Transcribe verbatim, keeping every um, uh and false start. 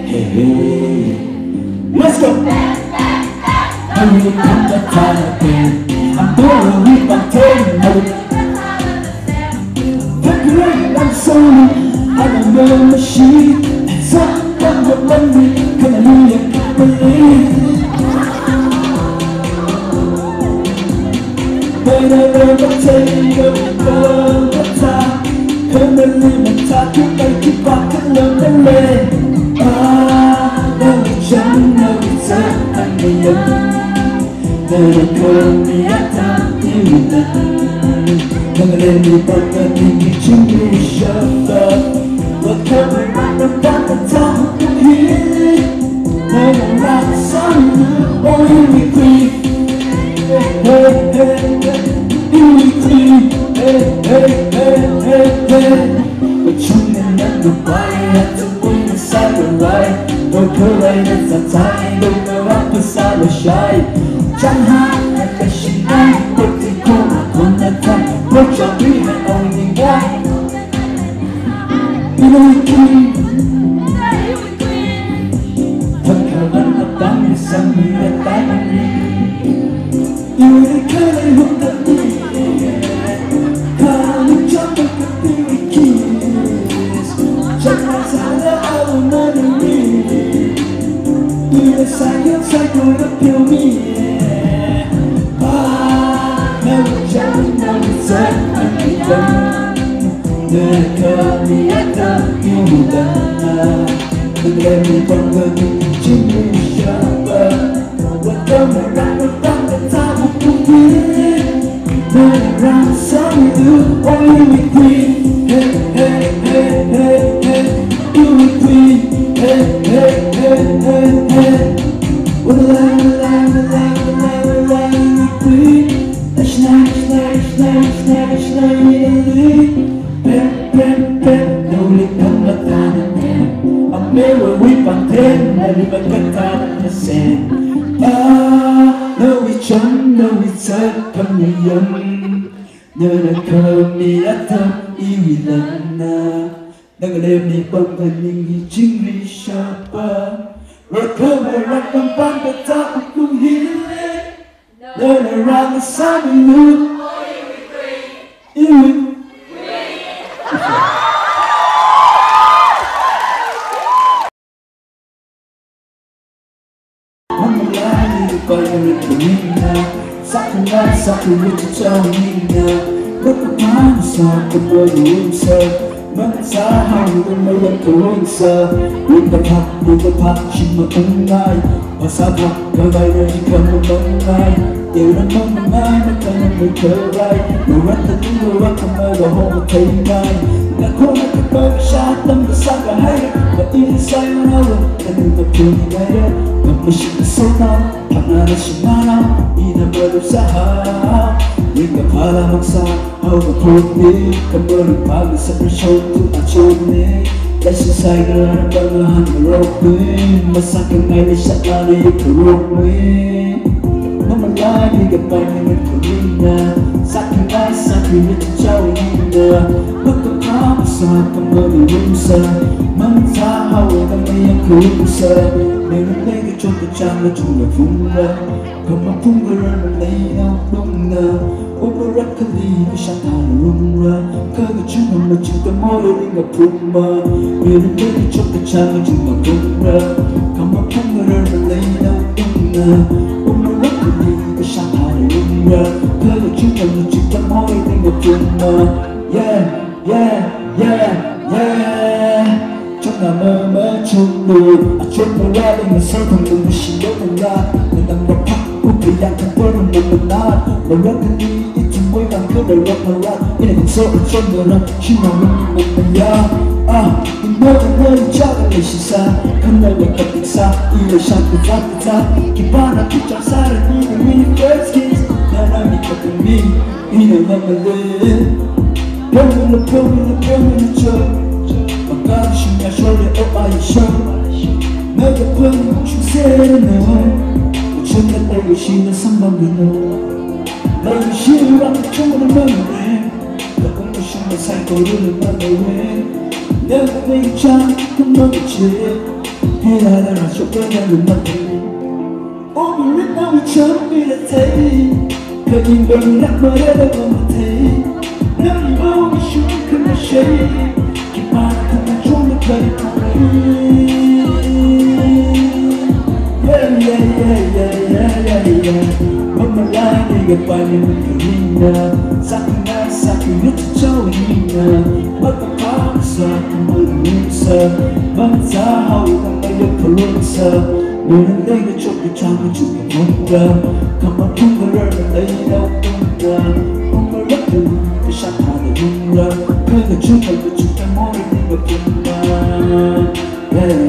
Hey, hey. Let's go. Sana alu nana mi, ina sayang saikora pyo mi. Ah, na chang na mi sa na mi dang, na ka mi ata mi dang na. Let me bang bang ching mi shaba. Pen, pen, pen, nawui pangmatana pen, amewui pangten, nawui pangmatana sen. Ah, nawui chang, nawui zat, pangmayam. Nana khami atam iwui langna. Nangale mi pangka ningli chingri shapa. Rakha marak pangpang kata uklung hile. Nana rang sami lu. Iwi. Mamalai, pai rin kumina. Sakana, sakana, chawina. Rakapang, sakapang, sa. Mansa, hang, mayan, kuwinsa. Rinda pak, rinda pak, shima ungai. Pasapa, kawai, rinda, kama, mangai. Tera, mangai, matana, mukawai. Narata, tunga, rakama, raho, mataingai. Nakona, kapag, shatam, kasaka, hai. Matin, sayang, awa. Tanu, matin, ngai. Kamashi, sona. Phanara, shinara. Ina, baru, saha. Rinda, pala, maksa. Hau kaphokni, kamaru pāna separation tu achonne. Kashi saikora pāna hāngarokne, masākhangai leishatna yupharokne. Mamalai ni kapai ni ngatharina, sākhangai sākhangai chichao ina. Makapam sā kamaru rumsa, mansa hau kamayang kurumsa. Mera mega chot kachāng kachungla phungra. Khamapung karar maleina lungna, umarak kali kashātha rungra, kakachung khamachung tamora ringa phungma, mira mega chot kachāng kachungla phungra. Khamapung karar maleina lungna, umarak kali kashātha rungra, kakachung khamachung tamora ringa phungma. Yeah, yeah, yeah, yeah. Chungna mama chunglu, achungna rali masāthang lu mashilo mala. Manam mapha, upi yang kapur mamana. Marakali itumoi lang kura rak mara. Ina kumso achungna ra, shina rung mamaya. Ah, ina kano chaka leishisa, kano kapiksa, ina shaka zaka. Kipana kichak sara ni ni first kiss. Nana ni kapimi. Ina mamale. Pyongmila, pyongmila, pyongmila cho. Makashung ya shore o aisha. Mega pyong shung sere no. Chungna ego shina sambam no. Ego shina rang chungna mamale. Kakung shungna saikora mamale. Mega mega chang kumamale. Hila la ra chokra mamale. Omi rit na mi chang mi la thei. Ka ing bang nak ma ya da ma ma thei. Na mi bo mi shu ka ma shei. Ki pa na ka ma chong na kai pa. Yeah, yeah, yeah, yeah, yeah, yeah, yeah. Mamalai ni kapai ni ma ka ring na. Sākhangai sākhangai chichao ina. Makapam sā kamaru rumsa. Mansa hau kamayang kurumsa. Mira mega chot kachāng kachungla phungra. Khamapung karar maleina lungna, umarak kali kashātha rungra, kakachung khamachung tamora ringa phungma. Yeah,